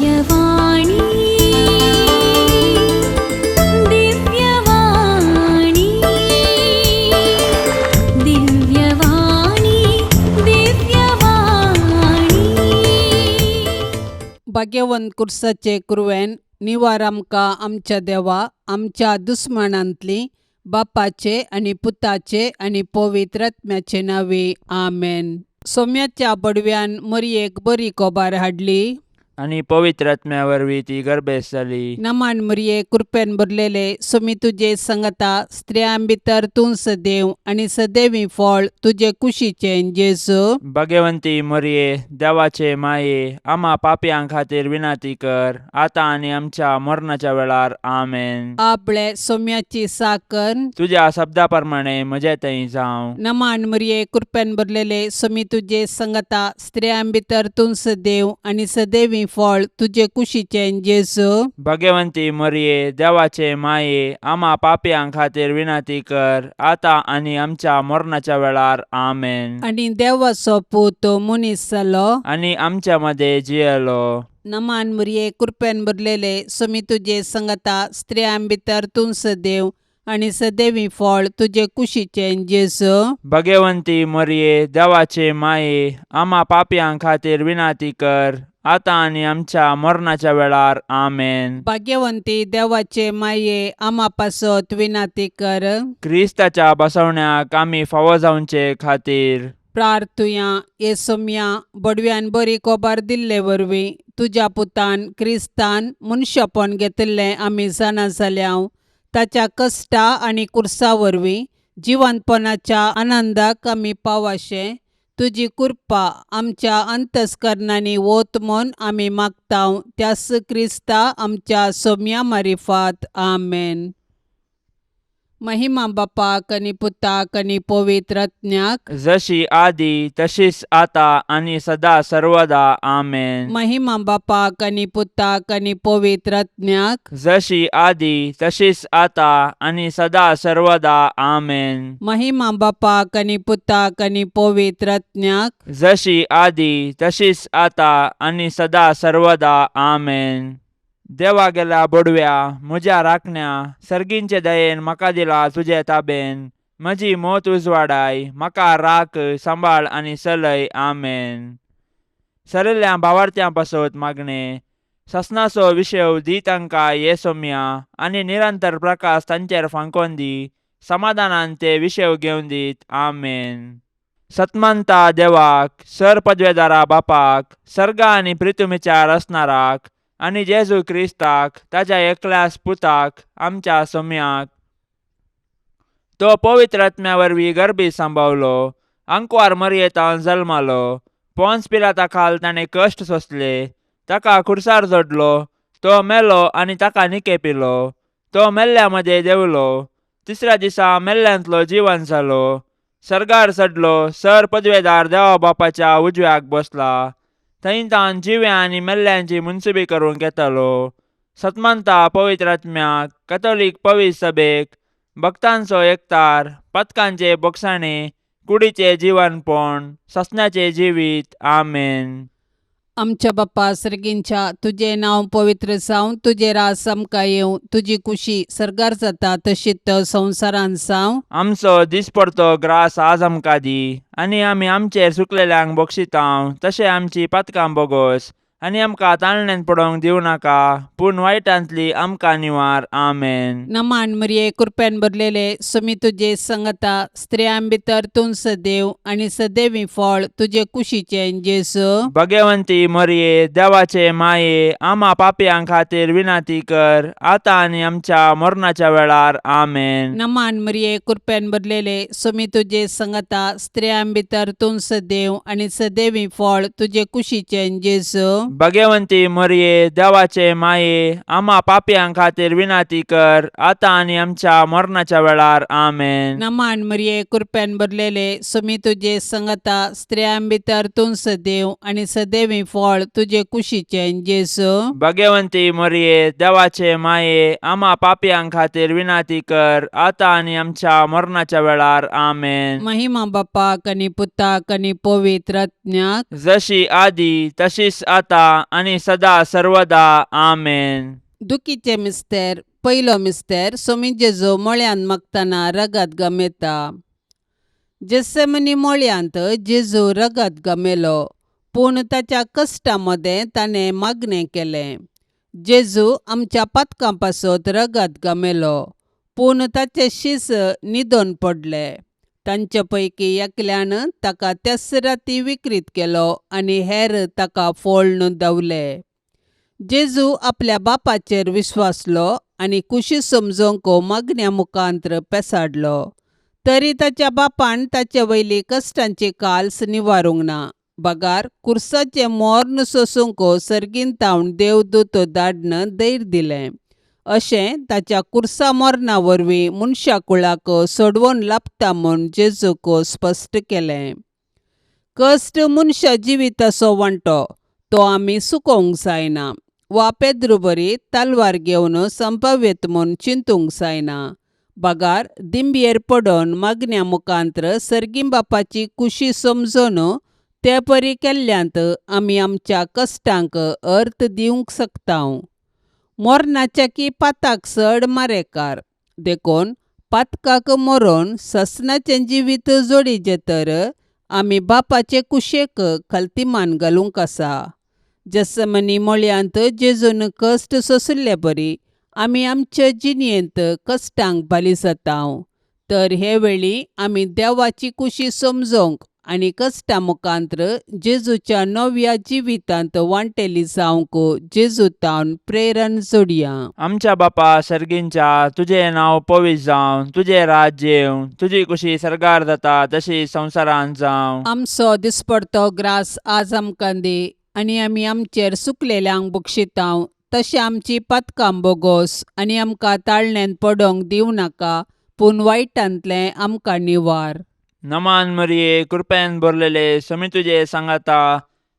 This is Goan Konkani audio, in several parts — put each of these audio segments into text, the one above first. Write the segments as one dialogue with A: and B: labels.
A: दिव्यवाणी, दिव्यवाणी, दिव्यवाणी, दिव्यवाणी.
B: भाग्यवंत कुर्साचे कुरवेन निवार आमकां आमच्या देवा आमच्या दुस्मानांतली बापाचे आनी पुताचे आनी पवित्र आत्म्याचे नांवे आमेन. सोम्याच्या बडव्यान मरयेक बरी कोबार हाडली
C: आनी पवित्र आत्म्या वरवीं ती गर्भेस्त जाली.
B: नमान मरये, कृपेन भरलेले, सोमी तुजे संगता, स्त्रियां भितर तूं सदैव आनी सदैवी फळ तुजे कुशीचें जेजू.
C: भगवंती मरये, देवाचे माये, आमा पापयां खातीर विनंती कर, आतां आनी आमच्या मरणाच्या वेळार. आमेन.
B: आपले सोम्याची साकर.
C: तुज्या शब्दा प्रमाणे म्हजे थंय जावं.
B: नमान मरये, कृपेन भरलेले, सोमी तुजे संगता, स्त्रियां भितर तूं सदैव आनी सदैवी फळ तुजे कुशीचें जेजू.
C: भगवंती मरये, देवाचे माये, आमा पापयां खातीर विनंती कर, आतां आनी आमच्या मरणाच्या वेळार. आमेन.
B: आनी देवाचो पूत मनीस जालो
C: आनी आमच्या मदें जियेलो.
B: नमान मरये, कृपेन भरलेले, सोमी तुजे संगता, स्त्रियां भितर तूं सदैव आनी सदैवी फळ तुजे कुशीचें जेजू.
C: भगवंती मरये, देवाचे माये, आमा पापयां खातीर विनंती कर, आतां आनी आमच्या मरणाच्या वेळार. आमेन.
B: भाग्यवंती देवाचे माये, आमा पासत विनंती कर.
C: क्रिस्ताच्या बसवण्याक आमी फावो जावचे खातीर
B: प्रार्थुया. हे सोम्या, बडव्यान बरी कोबार दिल्ले वरवीं तुज्या पुतान क्रिस्तान मनशापण घेतिल्लें आमी जाणा जाल्या. ताच्या कश्टा आनी कुर्सा वरवीं जिवंतपणाच्या आनंदाक आमी पावाशें तुजी कृपा आमच्या अंतस्करणांनी वत म्हूण आमी मागता, त्यास क्रिस्ता आमच्या सोम्या मारिफात. आमेन. महिमा बापाक आनी पुताक आनी पवित्र आत्म्याक.
C: जशी आदी तशीच आता आनी सदा सर्वदा. आमेन.
B: महिमा बापाक आनी पुताक आनी पवित्र आत्म्याक.
C: जशी आदी तशीच आता आनी सदा सर्वदा. आमेन.
B: महिमा बापाक आनी पुताक आनी पवित्र आत्म्याक.
C: जशी आदी तशीच आता आनी सदा सर्वदा. आमेन. देवा गेल्या बडव्या, म्हज्या राखण्या, सर्गींचे दयेन म्हाका दिला तुजे ताबेन. म्हजी मोत उजवाडाय, म्हाका राख, सांबाळ आनी चलय. आमेन. सरिल्ल्या भावार्थ्यां पासत मागणें. ससनाचो विशेव दी तांकां ये सोम्या आनी निरंतर प्रकाश तांचेर फांकोन दी. समाधानान ते विशेव घेवन दीत. आमेन. सतमंता देवाक, सर पदवेदारा बापाक, सर्गा आनी प्रितुमीच्या रचणाराक आनी जेजू क्रिस्ताक ताच्या एकल्याच पुताक, आमच्या सोम्याक, तो पवित्र आत्म्या वरवीं गर्भी सांबावलो, आंकवार मरयेतान जल्मालो, पोन्स पिलाता खाल ताणें कश्ट सोंसले, ताका खुर्सार जोडलो, तो मेलो आनी ताका निकेपिलो, तो मेल्ल्या मदें देंवलो, तिसऱ्या दिसा मेल्ल्यांतलो जिवन जालो, सर्गार चडलो, सर पदवेदार देवा बापाच्या उजव्याक बसला, थंय तावन जिव्या आनी मेल्ल्यांची मुनसुबी करूंक येतालो. सतमंता पवित्र आत्म्याक, कथोलीक पवित्र सभेक, भक्तांचो एकतार, पथकांचे बोगसाणे, कुडीचे जिवनपण, ससण्याचे जिवीत. आमेन.
B: आमच्या बाप्पा सर्गींच्या, तुजें नांव पवित्र जावं, तुजें राज आमकां येवं, तुजी कुशी सर्गार जाता तशीच संवसारांत जावं.
C: आमचो दिसपडतो ग्रास आज आमकां दी आनी आमी आमचेर चुकलेल्यांक बक्षितांव तशें आमची पातकां बोगोस आनी आमकां ताळण्यांत पडोवंक दिवं नाका, पूण वायटांतली आमकां निवार. आमेन.
B: नमान मरिये, कृपेन भरलेले, सुमी तुजे संगता, स्त्रियां भितर तूं सदैव आनी सदैवी फळ तुजे कुशीचें जेजू.
C: भगवंती मरिये, देवाचे माये, आमा पापयां खातीर विनंती कर, आतां आनी आमच्या मरणाच्या वेळार. आमेन.
B: नमान मरिये, कृपेन भरलेले, सुमी तुजे संगता, स्त्रियां भितर तूं सदैव आनी सदैवी फळ तुजे कुशीचें जेजू.
C: भगवंती मरिये, देवाचे माये, आमा पापयां खातीर विनंती कर, आतां आनी आमच्या मरणाच्या वेळार. आमेन.
B: नमान मरिये, कृपेन भरलेले, सुमी तुजे संगता, स्त्रियां भितर तूं सदैव आनी सदैवी फळ तुजे कुशीचें जेजू.
C: भगवंती मरिये, देवाचे माये, आमा पापयां खातीर विनंती कर, आतां आनी आमच्या मरणाच्या वेळार. आमेन.
B: महिमा बापाक आनी पुताक आनी पवित्र आत्म्याक.
C: जशी आदी तशीच आता आतां आनी सदा सर्वदा. आमेन.
B: दुखीचे मिस्तेर. पयलो मिस्तेर. सोमी जेजू मळ्यांत मागतना रगत गमेता. जेसेमनी मळ्यांत जेजू रगत गमेलो, पूण ताच्या कश्टा मदें ताणें मागणें केलें. जेजू आमच्या पातकां पासत रगत गमेलो, पूण ताचे शीस न्हिदोन पडले. तांचे पैकी एकल्यान ताका त्याच राती विक्रीत केलो आनी हेर ताका फोळ्ण धांवले. जेजू आपल्या बापाचेर विश्वासलो आनी कुशी समजोवंक मागण्या मुखांत्र पेसाडलो. तरी ताच्या बापान ताचे वयली कश्टांची काल्स निवारूंक ना, बगार कुर्साचें मोर्न सोसूंक सर्गीन तावन देवदूत धाडन धैर्य दिलें. अशें ताच्या कुर्सा मरणा वरवीं मनशा कुळाक सोडवण लाभता म्हूण जेजूक स्पश्ट केलें. कश्ट मनशा जिविताचो वांटो, तो आमी चुकोवंक जायना वा पेद्रू बरी तलवार घेवन संपाव्यत म्हूण चिंतूंक जायना, बगार दिंबयेर पडोन मागण्या मुखांत्र सर्गीं बापाची कुशी समजून ते परी केल्ल्यांत आमी आमच्या कश्टांक अर्थ दिवंक शकता. मरणाच्या की पाताक चड मारेकार, देखून पातकाक मरोन ससनाचें जिवीत जोडीचें तर आमी बापाचे कुशेक खलतीमान घालूंक आसा. जसमनी मळयांत जेजून कश्ट सोंशिल्ले बरी आमी आमचे जिणेंत कश्टांक बाली जाता. तर हे वेळी आमी देवाची कुशी समजोवंक आनी कश्टा मुखांत्र जेजूच्या नव्या जिवितांत वांटेली जावंक जेजू तावन प्रेरण जोडया.
C: आमच्या बापा सर्गींच्या, तुजें नांव पवित्र जावं, तुजें राज्य येवं, तुजी कुशी सर्गार जाता तशी संवसारांत जावं.
B: आमचो दिसपडतो ग्रास आज आमकां दी आनी आमी आमचेर सुकलेल्यांक बक्षितांव तशें आमची पातकां बोगोस आनी आमकां ताळण्यांत पडोंक दिवं नाका, पूण वायटांतलें आमकां निवार.
C: नमान मरिये, कृपेन भरलेले, समी तुजे सांगाता,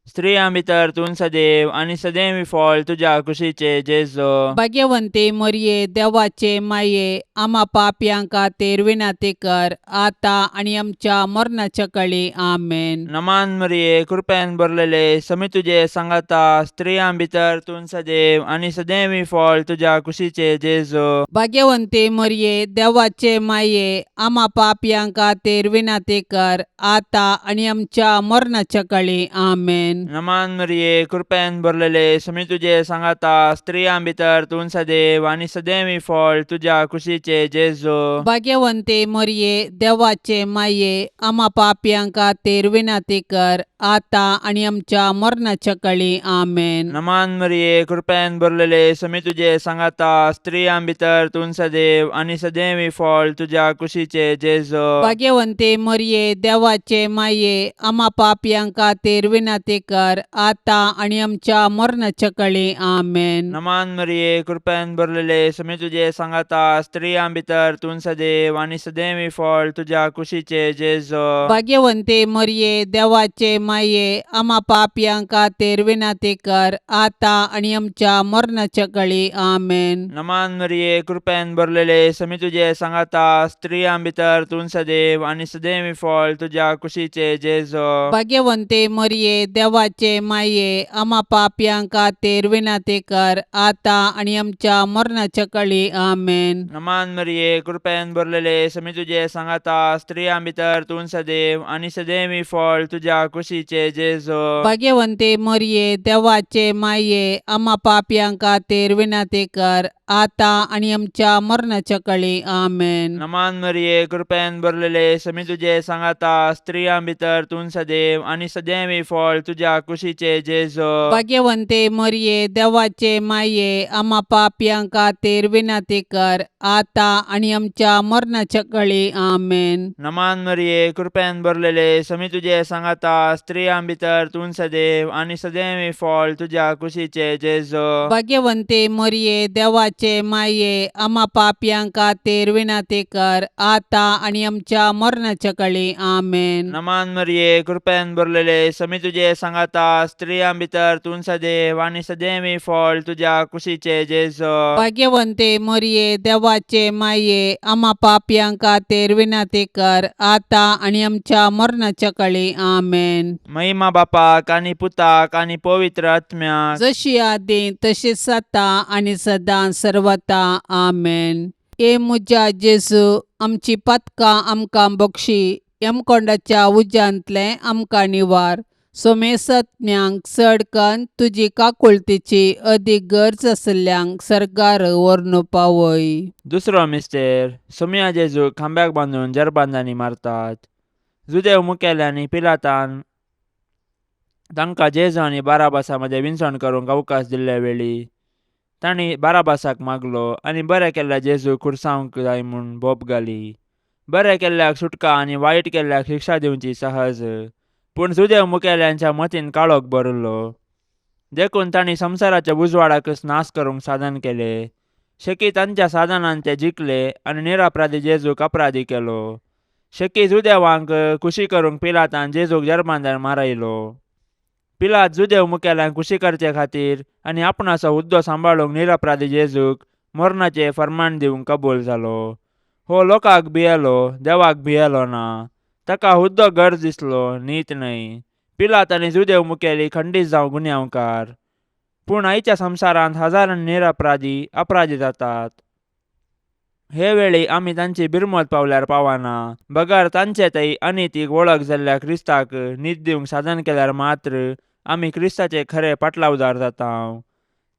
C: स्त्रियां भितर तूं सदैव आनी सदैव फळ तुज्या कुशीचे जेजो.
B: भाग्यवंती मरिये, देवाचे माये, आमा पापयां खातीर विनंती कर, आतां आनी आमच्या मरणाच्या कळी. आमेन.
C: नमान मरिये, कृपेन भरलेले, समी तुजे सांगाता, स्त्रियां भितर तूं सदैव आनी सदैव फळ तुज्या कुशीचे जेजो.
B: भाग्यवंती मरिये, देवाचे माये, आमा पापयां खातीर विनंती कर, आतां आनी आमच्या मरणाच्या कळी. आमेन.
C: नमान मरिये, कृपेन भरलेले, समी तुजे सांगाता, स्त्रियां भितर तूं सदैव आनी सदैव फळ तुज्या कुशीचे जेजो.
B: भाग्यवंती मरिये, देवाचे माये, आमा पापयां खातीर विनंती कर, आतां आनी आमच्या मरणाच्या कळी. आमेन.
C: नमान मरिये, कृपेन भरलेले, समी तुजे सांगाता, स्त्रियां भितर तूं सदैव आनी सदैव फळ तुज्या कुशीचे जेजो.
B: भाग्यवंती मरिये, देवाचे माये, आमा पापयां खातीर विनंती कर, आतां आनी आमच्या मरणाच्या कळी. आमेन.
C: नमान मरिये, कृपेन भरलेले, समी तुजे सांगाता, स्त्रियां भितर तूं सदैव आनी सदैव फळ तुज्या कुशीचे जेजो.
B: भाग्यवंती मरिये, देवाचे माये, आमा पापयां खातीर विनंती कर, आतां आनी आमच्या मरणाच्या कळी. आमेन.
C: नमान मरिये, कृपेन भरलेले, समी तुजे सांगाता, स्त्रियां भितर तूं सदैव आनी सदैव फळ तुज्या कुशीचे जेजो.
B: भाग्यवंती मरिये, देवाचे माये, आमा पापयां खातीर विनंती कर, आतां आनी आमच्या मरणाच्या कळी. आमेन.
C: नमान मरिये, कृपेन भरलेले, समी तुजे सांगाता, स्त्रियां भितर तूं सदैव आनी सदैव फळ तुज्या कुशीचे जेजो.
B: भाग्यवंती मरिये, देवाचे माये, आमा पापयां खातीर विनंती कर, आतां आनी आमच्या मरणाच्या कळी. आमेन.
C: नमान मरिये, कृपेन भरलेले, समी तुजे सांगाता, स्त्रियां भितर तूं सदैव आनी सदैव फळ तुज्या कुशीचे जेजो.
B: भाग्यवंती मरिये, देवाचे माये, आमा पापयां खातीर विनंती कर, आतां आनी आमच्या मरणाच्या कळी. आमेन.
C: नमान मरिये, कृपेन भरलेले, समी तुजे सांगाता, स्त्रियां भितर तूं सदैव आनी सदैव फळ तुज्या कुशीचे जेजो.
B: भाग्यवंती मरिये, देवाचे देवाचे माये आमा पापयां खातीर विनंती कर आतां आनी आमच्या मरणाच्या कळी. आमेन.
C: नमान मरिये, कृपेन भरलेले, समी तुजे सांगाता, स्त्रियां भितर तूं सदैव आनी सदैवी फळ तुज्या कुशीचे जेजो.
B: भाग्यवंते मोरये, देवाचे माये, आमा पापयां खातीर विनंती कर आतां आनी आमच्या मरणाच्या कळी. आमेन.
C: महिमा बापाक आनी पुताक आनी पवित्र आत्म्याक.
B: जशी आदी तशीच आतां आनी सदां सर्वता. आमेन. हे म्हज्या जेजू, आमची पातकां आमकां बक्षी, यमकोंडाच्या उज्यांतलें आमकां निवार, सोमेसत्म्यांक चड कन्न तुजी काकुळतीची अदीक गरज आशिल्ल्यांक सर्गार व्हरून पावय.
C: दुसरो मिस्तेर. सोमया जेजूक खांब्याक बांदून जरबांदांनी मारतात. जुदेव मुखेल्यांनी पिलातान तांकां जेजू आनी बाराबासा मदें विनसण करूंक अवकाश दिल्ले वेळी तांणी बाराबासाक मागलो आनी बरें केल्ल्या जेजूक खुर्सावंक जाय म्हूण बोब घाली. बरें केल्ल्याक सुटका आनी वायट केल्ल्याक शिक्षा दिवची सहज, पूण जुदेव मुखेल्यांच्या मतीन काळोख भरिल्लो, देखून तांणी संवसाराच्या उजवाडाकच नाश करूंक साधन केलें. शेकी तांच्या साधनान ते जिखले आनी निरपराधी जेजूक अपराधी केलो. शेकी जुदेवांक खुशी करूंक पिलातान जेजूक जर्मांदार मारयलो. पिलात जुदेव मुखेल्यांक खुशी करचे खातीर आनी आपणाचो हुद्दो सांबाळूंक निरपराधी जेजूक मरणाचें फर्मान दिवंक कबूल जालो. हो लोकांक भियेलो, देवाक भियेलो ना. ताका हुद्दो गरज दिसलो, नीत न्हय. पिलात आनी जुदेव मुखेली खंडीत जावं गुन्यांवकार, पूण आयच्या संवसारांत हजारांनी निरपराधी अपराधी जातात. हे वेळी आमी तांची बिरमत पावल्यार पावना, बगर तांचे थंय अनितीक वळख जाल्ल्या क्रिस्ताक नीत दिवंक साधन केल्यार मात्र आमी क्रिस्ताचे खरे पाटलावदार जाता.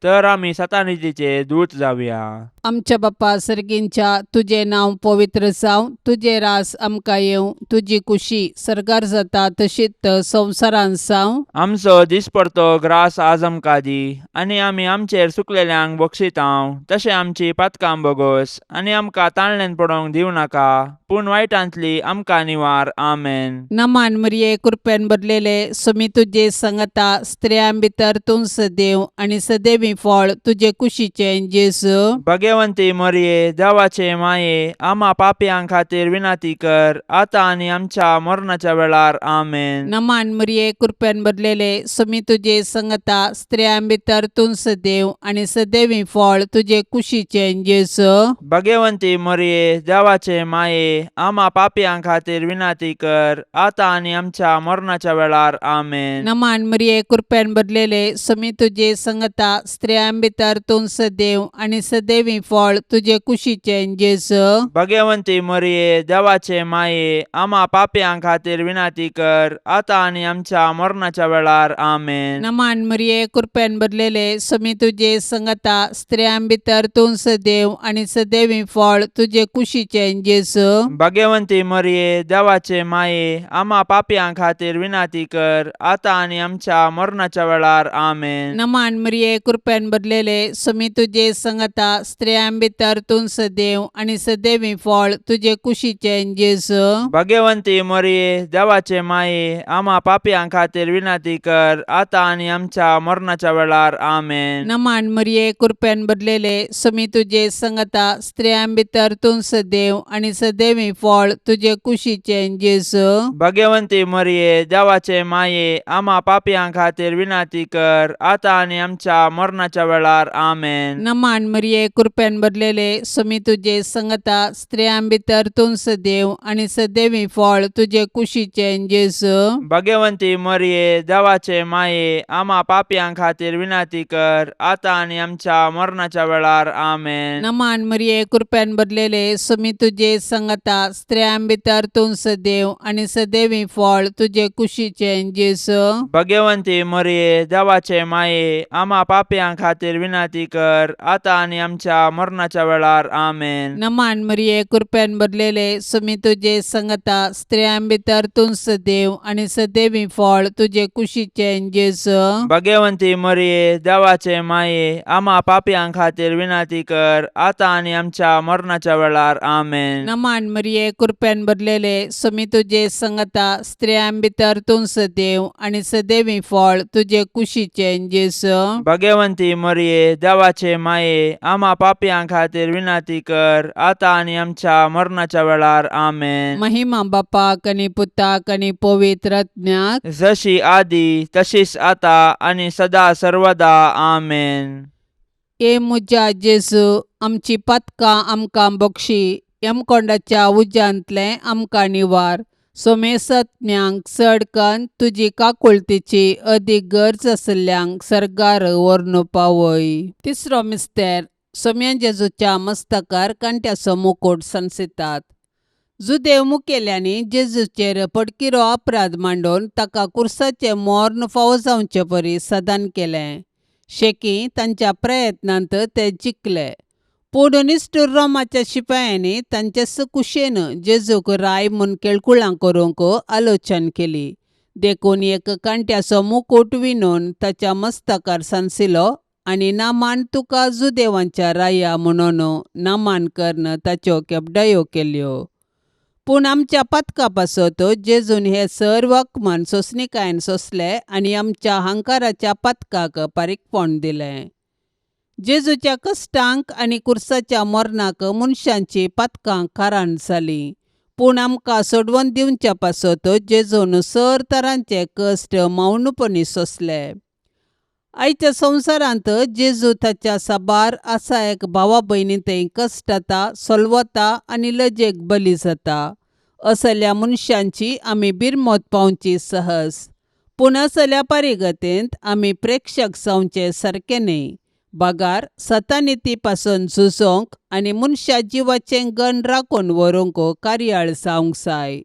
C: तर आमी सतानितीचे दूत जावया.
B: आमच्या बाप्पा सर्गींच्या, तुजें नांव पवित्र जावं, तुजें रास आमकां येवं, तुजी कुशी सर्गार जाता तशीच संवसारांत जावं.
C: आमचो दिसपडतो ग्रास आज आमकां दी, आनी आमी आमचेर चुकलेल्यांक बक्षितांव तशें आमची पातकां बोगोस, आनी आमकां ताळणेन पडोवंक दिवं नाका, पूण वायटांतली आमकां निवार. आमेन.
B: नमान मरिये, कृपेन भरलेले, सुमी तुजे संगता, स्त्रियां भितर तूं सदैव आनी सदैवी फळ तुजे कुशीचें जेजू.
C: भगवंती मरिये, देवाचे माये, आमा पापयां खातीर विनंती कर आतां आनी आमच्या मरणाच्या वेळार. आमेन.
B: नमान मरिये, कृपेन भरलेले, सुमी तुजे संगता, स्त्रियां भितर तूं सदैव आनी सदैवी फळ तुजे कुशीचें जेजू.
C: भगवंती मरिये, देवाचे माये, आमा पापयां खातीर विनंती कर आतां आनी आमच्या मरणाच्या वेळार. आमेन.
B: नमान मरिये, कृपेन भरलेले, सुमी तुजे संगता, स्त्रियां भितर तूं सदैव आनी सदैवी फळ तुजे कुशीचें जेजू.
C: भगवंती मरिये, देवाचे माये, आमा पापयां खातीर विनंती कर आतां आनी आमच्या मरणाच्या वेळार. आमेन.
B: नमान मरिये, कृपेन भरलेले, सुमी तुजे संगता, स्त्रियां भितर तूं सदैव आनी सदैवी फळ तुजे कुशीचें जेजू.
C: भगवंती मरिये, देवाचे माये, आमा पापयां खातीर विनंती कर आतां आनी आमच्या मरणाच्या वेळार. आमेन.
B: नमान मरिये, कृपेन भरलेले, सुमी तुजे संगता, स्त्रियां भितर तूं सदैव आनी सदैवी फळ तुजे कुशीचें जेजू.
C: भगवंती मरिये, देवाचे माये, आमा पापयां खातीर विनंती कर आतां आनी आमच्या मरणाच्या वेळार. आमेन.
B: नमान मरिये, कृपेन भरलेले, सुमी तुजे संगता, स्त्रियां भितर तूं सदैव आनी सदैवी फळ तुजे कुशीचें जेजू.
C: भगवंती मरिये, देवाचे माये, आमा पापयां खातीर विनंती कर आतां आनी आमच्या मरणाच्या वेळार. आमेन.
B: नमान मरिये, कृपेन भरलेले, सुमी तुजे संगता, स्त्रियां भितर तूं सदैव आनी सदैवी फळ तुजे कुशीचें जेजू.
C: भगवंती मरिये, देवाचे माये, आमा पापयां खातीर विनंती कर आतां आनी आमच्या मरणाच्या वेळार. आमेन.
B: नमान मरिये, कृपेन भरलेले, सुमी तुजे संगता, स्त्रियां भितर तूं सदैव आनी सदैवी फळ तुजे कुशीचें जेजू.
C: भगवंती मरिये, देवाचे माये, आमा पापयां खातीर विनंती कर आतां आनी आमच्या मरणाच्या वेळार. आमेन.
B: नमान मरिये, कृपेन भरलेले, सुमी तुजे संगता, स्त्रियां भितर तूं सदैव आनी सदैवी फळ तुजे कुशीचें जेजू.
C: भगवंती मरिये, देवाचे माये, आमा पापयां खातीर विनंती कर आतां आनी आमच्या मरणाच्या वेळार. आमेन.
B: नमान मरिये, कृपेन भरलेले, सुमी तुजे संगता, स्त्रियां भितर तूं सदैव आनी सदैवी फळ तुजे कुशीचें जेजू.
C: भगवंती भाग्यवंती मरिये देवाचे माये आमा पापयां खातीर विनंती कर आतां आनी आमच्या मरणाच्या वेळार. आमेन.
B: महिमा बापाक आनी पुताक आनी पवित्र आत्म्याक.
C: जशी आदी तशीच आता आनी सदा सर्वदा. आमेन.
B: ए म्हज्या जेजू, आमची पातकां आमकां बक्षी, यमकोंडाच्या उज्यांतलें आमकां निवार, सोमेसत्म्यांक चड कन्न तुजी काकुळतीची अदीक गरज आशिल्ल्यांक सर्गार व्हरून पावय. तिसरो मिस्तेर. सोम्या जेजूच्या मस्तकार कांट्याचो मुकूट सांसितात. जुदेव मुखेल्यांनी जेजूचेर पडकिरो अपराध मांडून ताका कुर्साचें मर्ण फावो जावचे परी सदान केलें. शेकी तांच्या प्रयत्नांत ते जिखले, पूण निश्ठूर रोमाच्या शिपायांनी तांचे कुशेन जेजूक राय म्हूण केळकुळां करूंक आलोचन केली. देखून एक कांट्याचो मुकूट विणून ताच्या मस्तकार सांसिलो आनी नामान तुका जुदेवांच्या राया म्हणून नामान करून ताच्यो केपडायो केल्यो. पूण आमच्या पातका पासत जेजून हे सर्व अपमान सोंसणीकायेन सोंसले आनी आमच्या हंकाराच्या पातकाक पारीकपण दिलें. जेजूच्या कश्टांक आनी कुर्साच्या मरणाक मनशांची पातकां कारण जालीं, पूण आमकां सोडवून दिवच्या पासत जेजून सर तरांचे कश्ट मौनपणी सोंसले. आयच्या संवसारांत जेजू ताच्या साबार आसा एक भावा भयणी थंय कश्टता, सोलवता आनी लजेक बली जाता. असल्या मनशांची आमी बिरमत पावची सहज, पूण असल्या परिगतेंत आमी प्रेक्षक जावचे सारकें न्हय, बगार सतानिती पासून झुजोंक आनी मनशा जिवाचें गण राखून व्हरूंक कार्याळ जावंक जाय.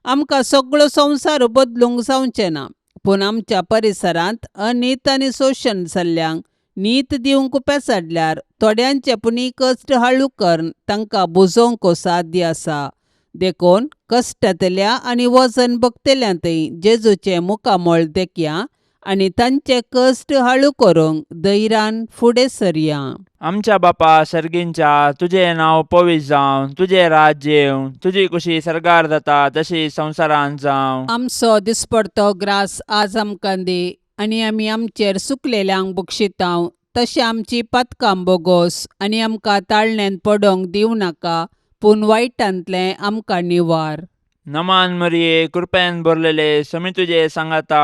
B: आमकां सगळो संवसार बदलूंक जावचें ना, पूण आमच्या परिसरांत अनीत आनी शोशण जाल्ल्यांक नीत दिवंक पेसाडल्यार थोड्यांचे पुणी कश्ट हाळू करून तांकां बुजोवंक साध्य आसा. देखून कश्टांतल्या आनी वजन भोगतल्या थंय जेजूचें मुखामळ देखया आनी तांचे कश्ट हाळू करूंक धैर्यान फुडें सरया.
C: आमच्या बापा सर्गींच्या, तुजें नांव पवित्र जावं, तुजें राज्य येवं, तुजी कुशी सर्गार जाता तशी संवसारांत जावं.
B: आमचो दिसपडतो ग्रास आज आमकां दी आनी आमी आमचेर सुकलेल्यांक बक्षितांव तशें आमची पातकां बोगोस आनी आमकां ताळण्यांत पडोंक दिवं नाका, पूण वायटांतलें आमकां निवार.
C: नमान मरिये, कृपेन भरलेले, समी तुजे सांगाता,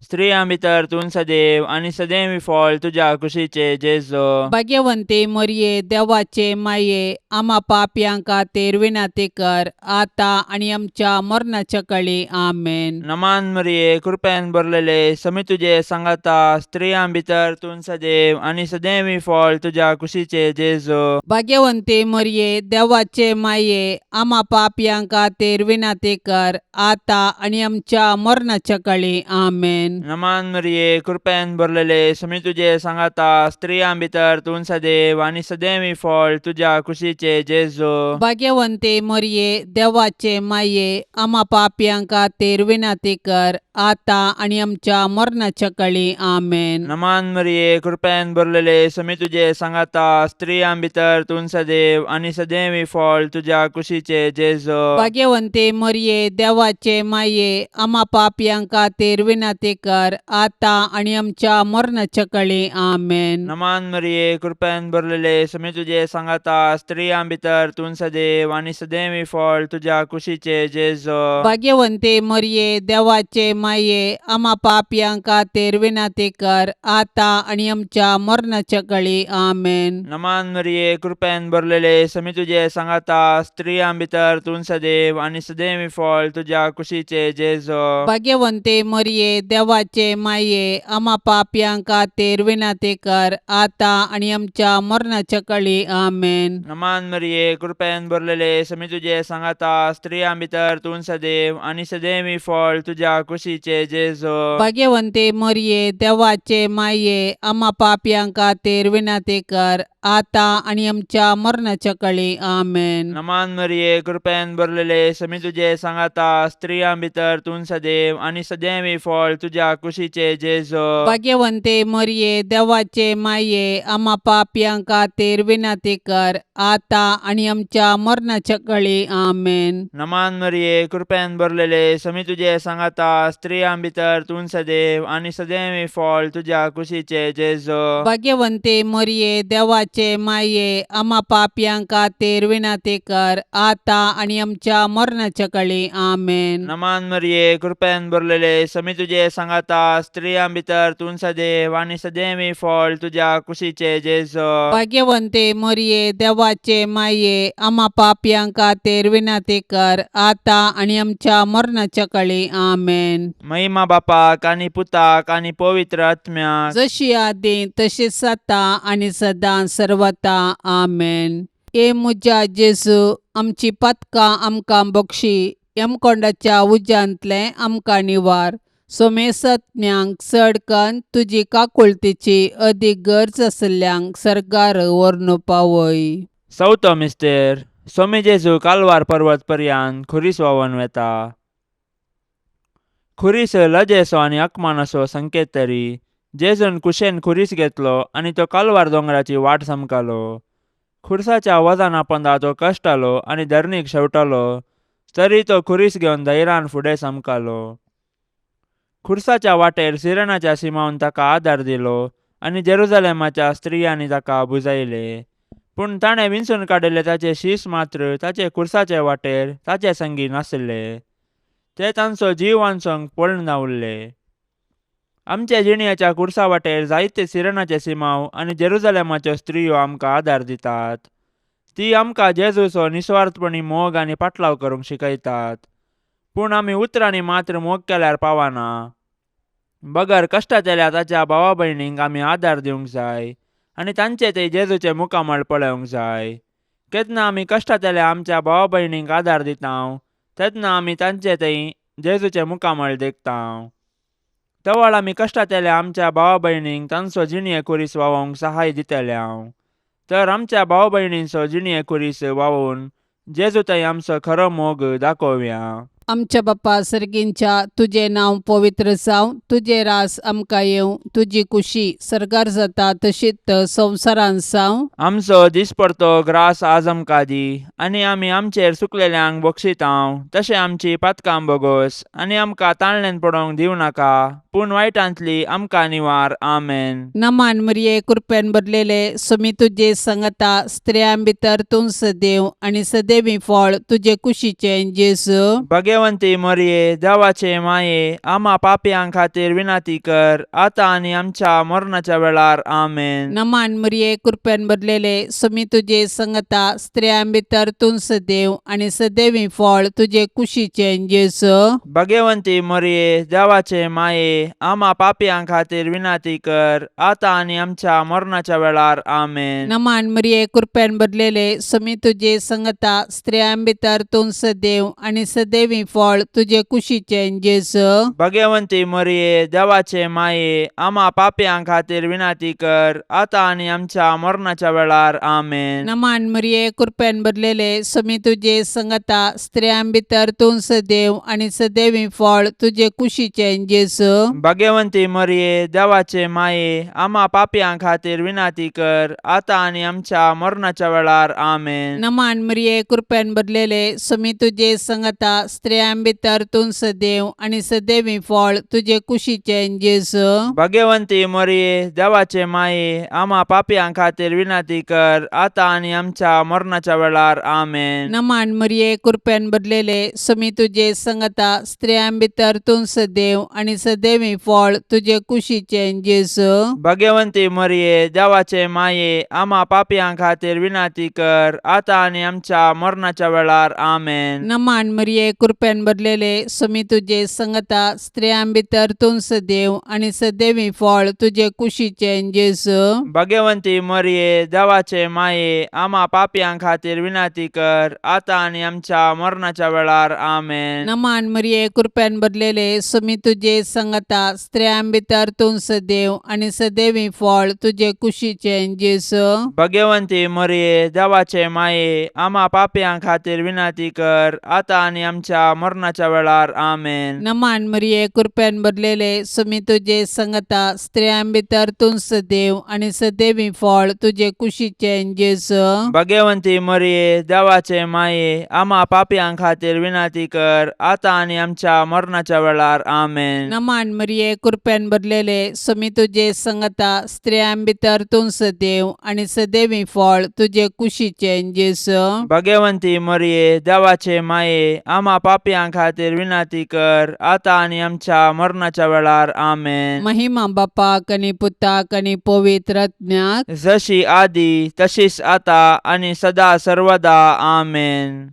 C: स्त्रियां भितर तूं सदैव आनी सदैव फळ तुज्या कुशीचे जेजो.
B: भाग्यवंती मरिये, देवाचे माये, आमा पापयां खातीर विनंती कर आतां आनी आमच्या मरणाच्या कळी. आमेन.
C: नमान मरिये, कृपेन भरलेले, समी तुजे सांगाता, स्त्रियां भितर तूं सदैव आनी सदैव फळ तुज्या कुशीचे जेजो.
B: भाग्यवंती मरिये, देवाचे माये, आमा पापयां खातीर विनंती कर आतां आनी आमच्या मरणाच्या कळी. आमेन.
C: नमान मरिये, कृपेन भरलेले, समी तुजे सांगाता, स्त्रियां भितर तूं सदैव आनी सदैव फळ तुज्या कुशीचे जेजो.
B: भाग्यवंती मरिये, देवाचे माये, आमा पापयां खातीर विनंती कर आतां आनी आमच्या मरणाच्या कळी. आमेन.
C: नमान मरिये, कृपेन भरलेले, समी तुजे सांगाता, स्त्रियां भितर तूं सदैव आनी सदैव फळ तुज्या कुशीचे जेजो.
B: भाग्यवंती मरिये, देवाचे माये, आमा पापयां खातीर विनंती कर आतां आनी आमच्या मरणाच्या कळी. आमेन.
C: नमान मरिये, कृपेन भरलेले, समी तुजे सांगाता, स्त्रियां भितर तूं सदैव आनी सदैव फळ तुज्या कुशीचे जेजो.
B: भाग्यवंती मरिये, देवाचे माये, आमा पापयां खातीर विनंती कर आतां आनी आमच्या मरणाच्या कळी. आमेन.
C: नमान मरिये, कृपेन भरलेले, समी तुजे सांगाता, स्त्रियां भितर तूं सदैव आनी सदैव फळ तुज्या कुशीचे जेजो.
B: भाग्यवंती मरिये, देवाचे माये, आमा पापयां खातीर विनंती कर आतां आनी आमच्या मरणाच्या कळी. आमेन.
C: नमान मरिये, कृपेन भरलेले, समी तुजे सांगाता, स्त्रियां भितर तूं सदैव आनी सदैव फळ तुज्या कुशीचे जेजो.
B: भाग्यवंती मरिये, देवाचे माये, आमा पापयां खातीर विनंती कर आतां आनी आमच्या मरणाच्या कळी. आमेन.
C: नमान मरिये, कृपेन भरलेले, समी तुजे सांगाता, स्त्रियां भितर तूं सदैव आनी सदैव फळ तुज्या तुज्या कुशीचे जेजो.
B: भाग्यवंते मरये, देवाचे माये, आमा पापयां खातीर विनंती कर, आतां आनी आमच्या मरणाच्या कळी. आमेन.
C: नमान मरिये, कृपेन भरलेले, समी तुजे सांगाता, स्त्रियां भितर तूं सदैव आनी सदैव फळ तुज्या कुशीचे जेजो.
B: भाग्यवंते मरये, देवाचे माये, आमा पापयां खातीर विनंती कर, आतां आनी आमच्या मरणाच्या कळी. आमेन.
C: नमान मरिये, कृपेन भरलेले, समी तुजे सांगाता, स्त्रियां भितर तूं सदैव आनी सदैव फळ तुज्या कुशीचे जेजो.
B: भाग्यवंते मरये, देवाचे माये, आमा पापयां खातीर विनंती कर, आतां आनी आमच्या मरणाच्या कळी. आमेन.
C: महिमा बापाक आनी पुताक आनी पवित्र आत्म्याक.
B: जशी आदी तशीच आतां आनी सदां सर्वता. आमेन. ए म्हज्या जेजू, आमची पातकां आमकां बक्षी, यमकोंडाच्या उज्यांतलें आमकां निवार, सोमेसत्म्यांक चड कन्न तुजी काकुळतीची अदीक गरज आशिल्ल्यांक सर्गार व्हरून पावय.
C: चवथो मिस्तेर. सोमी जेजू कालवार पर्वत पर्यान खुरीस व्हांवन वेता. खुरीस लजेचो आनी अकमानाचो संकेत तरी जेजून कुशेन खुरीस घेतलो आनी तो कालवार दोंगराची वाट समकालो. खुरसाच्या वजना पोंदा तो कश्टालो आनी धरणीक शेवटालो, तरी तो खुरीस घेवन धैर्यान फुडें समकालो. खुरसाच्या वाटेर सिरणाच्या सिमावन ताका आदार दिलो आनी जेरुजलेमाच्या स्त्रियांनी ताका बुजायले. पूण ताणें विंचून काडिल्ले ताचे शीस मात्र ताचे खुरसाचे वाटेर ताचे संगी नासले. ते तांचो जीव वांचोवंक पळून उरले. आमच्या जिणयाच्या खुरसा वाटेर जायते सिरणाचे सिमाव आनी जेरुजलेमाच्यो स्त्रियो आमकां आदार दितात. ती आमकां जेजूचो निस्वार्थपणी मोग आनी पाटलाव करूंक शिकयतात. पूण आमी उतरांनी मात्र मोग केल्यार पावना, बगर कश्टांतल्या ताच्या भावा भयणींक आमी आदार दिवंक जाय आनी तांचे ते जेजूचे मुखामळ पळोवंक जाय. केन्ना आमी कश्टांतल्या आमच्या भावा भयणींक आदार दिता तेन्ना आमी तांचे थंय जेजूचे मुखामळ देखता. तवळ आमी कश्टांतल्या आमच्या भावा भयणींक तांचो जिणये खुरीस व्हांवोवंक सहाय दितले. तर आमच्या भाव भयणींचो जिणये खुरीस व्हांवोवन जेजू थंय आमचो खरो मोग दाखोवया.
B: आमच्या बाप्पा सर्गींच्या, तुजें नांव पवित्र जावं, तुजें रास आमकां येवं, तुजी कुशी सर्गार जाता तशीच संवसारांत जावं.
C: आमचो दिसपडतो ग्रास आज आमकां दी आनी आमी आमचेर सुकलेल्यांक बक्षितांव तशें आमची पातकां बोगोस आनी आमकां ताळण्यान पडोवंक दिवं नाका, पूण वायटांतली आमकां निवार. आमेन.
B: नमान मरिये, कृपेन भरलेले, सुमी तुजे संगता, स्त्रियां भितर तूं सदैव आनी सदैवी फळ तुजे कुशीचें जेजू.
C: भगवंती मरिये, देवाचे माये, आमा पापयां खातीर विनंती कर, आतां आनी आमच्या मरणाच्या वेळार. आमेन.
B: नमान मरिये, कृपेन भरलेले, सुमी तुजे संगता, स्त्रियां भितर तूं सदैव आनी सदैवी फळ तुजे कुशीचें जेजू.
C: भगवंती मरिये, देवाचे माये, आमा पापयां खातीर विनंती कर, आतां आनी आमच्या मरणाच्या वेळार. आमेन.
B: नमान मरिये, कृपेन भरलेले, सुमी तुजे संगता, स्त्रियां भितर तूं सदैव आनी सदैवी फळ तुजे कुशीचें जेजू.
C: भगवंती मरिये, देवाचे माये, आमा पापयां खातीर विनंती कर, आतां आनी आमच्या मरणाच्या वेळार. आमेन.
B: नमान मरिये, कृपेन भरलेले, सुमी तुजे संगता, स्त्रियां भितर तूं सदैव आनी सदैवी फळ तुजे कुशीचें जेजू.
C: भगवंती मरिये, देवाचे माये, आमा पापयां खातीर विनंती कर, आतां आनी आमच्या मरणाच्या वेळार. आमेन.
B: नमान मरिये, कृपेन भरलेले, सुमी तुजे संगता, स्त्रियां भितर तूं सदैव आनी सदैवी फळ तुजे कुशीचें जेजू.
C: भगवंती मरिये, देवाचे माये, आमा पापयां खातीर विनंती कर, आतां आनी आमच्या मरणाच्या वेळार. आमेन.
B: नमान मरिये, कृपेन भरलेले, सुमी तुजे संगता, स्त्रियां भितर तूं सदैव आनी सदैवी फळ तुजे कुशीचें जेजू.
C: भगवंती मरिये, देवाचे माये, आमा पापयां खातीर विनंती कर, आतां आनी आमच्या मरणाच्या वेळार. आमेन.
B: नमान मरिये, कृपेन भरलेले, सुमी तुजे संगता, स्त्रियां भितर तूं सदैव आनी सदैवी फळ तुजे कुशीचें जेजू.
C: भगवंती मरिये, देवाचे माये, आमा पापयां खातीर विनंती कर, आतां आनी आमच्या मरणाच्या वेळार. आमेन.
B: नमान मरिये, कृपेन भरलेले, सुमी तुजे संगता, स्त्रियां भितर तूं सदैव आनी सदैवी फळ तुजे कुशीचें जेजू.
C: भगवंती मरिये, देवाचे माये, आमा पापयां खातीर विनंती कर, आतां आनी आमच्या आमच्या मरणाच्या वेळार. आमेन.
B: नमान मरिये, कृपेन भरलेले, सुमी तुजे संगता, स्त्रियां भितर तूं सदैव आनी सदैवी फळ तुजे कुशीचें जेजू.
C: भगवंती मरिये, देवाचे माये, आमा पापयां खातीर विनंती कर, आतां आनी आमच्या मरणाच्या वेळार. आमेन.
B: नमान मरिये, कृपेन भरलेले, सुमी तुजे संगता, स्त्रियां भितर तूं सदैव आनी सदैवी फळ तुजे कुशीचें जेजू.
C: भगवंती मरिये, देवाचे माये, आमा पापयां खातीर विनंती कर, आतां आनी आमच्या मरणाच्या वेळार. आमेन.
B: महिमा बापाक आनी पुताक आनी पवित्र आत्म्याक.
C: जशी आदी तशीच आता आनी सदा सर्वदा. आमेन.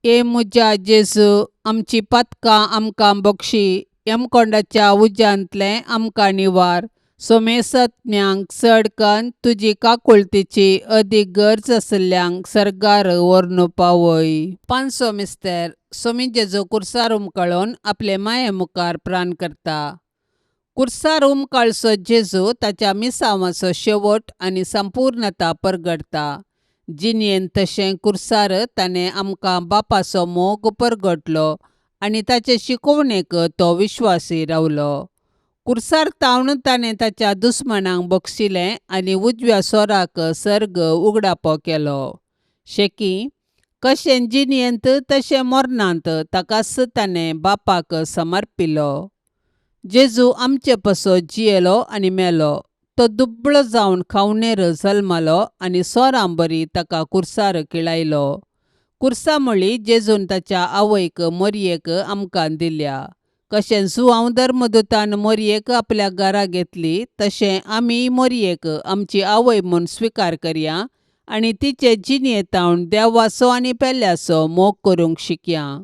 B: ए म्हज्या जेजू, आमची पातकां आमकां बक्षी, यमकोंडाच्या उज्यांतलें आमकां निवार, सोमेसत्म्यांक चड कन्न तुजी काकुळतीची अदीक गरज आशिल्ल्यांक सर्गार व्हरून पावय. पांचसो मिस्तर. सोमी जेजू कुर्सार उमकळून आपले माये मुखार प्राण करता. कुर्सार उमकाळचो जेजू ताच्या मिसांवाचो शेवट आनी संपूर्णता परगटता. जिणेंत तशें कुर्सार ताणें आमकां बापाचो मोग परगटलो आनी ताचे शिकोवणेक तो विश्वासी रावलो. कुर्सार तावन ताणें ताच्या दुस्मानांक बक्षिलें आनी उजव्या सोराक सर्ग उगडापो केलो. शेकी कशें जिणेंत तशें मरणांत ताकाच ताणें बापाक समर्पिलो. जेजू आमचे पासत जियेलो आनी मेलो. तो दुबळो जावन खावणेर जल्मलो आनी सोरां बरी ताका कुर्सार किळायलो. कुर्सा म्हळी जेजून ताच्या आवयक मोरयेक आमकां दिल्या. कशें जुआंव धर्मदूतान मोरयेक आपल्या घरा घेतली तशें आमी मोरयेक आमची आवय म्हूण स्विकार करया आनी तिचे जिणेंत देवाचो आनी पेल्याचो मोग करूंक शिकया.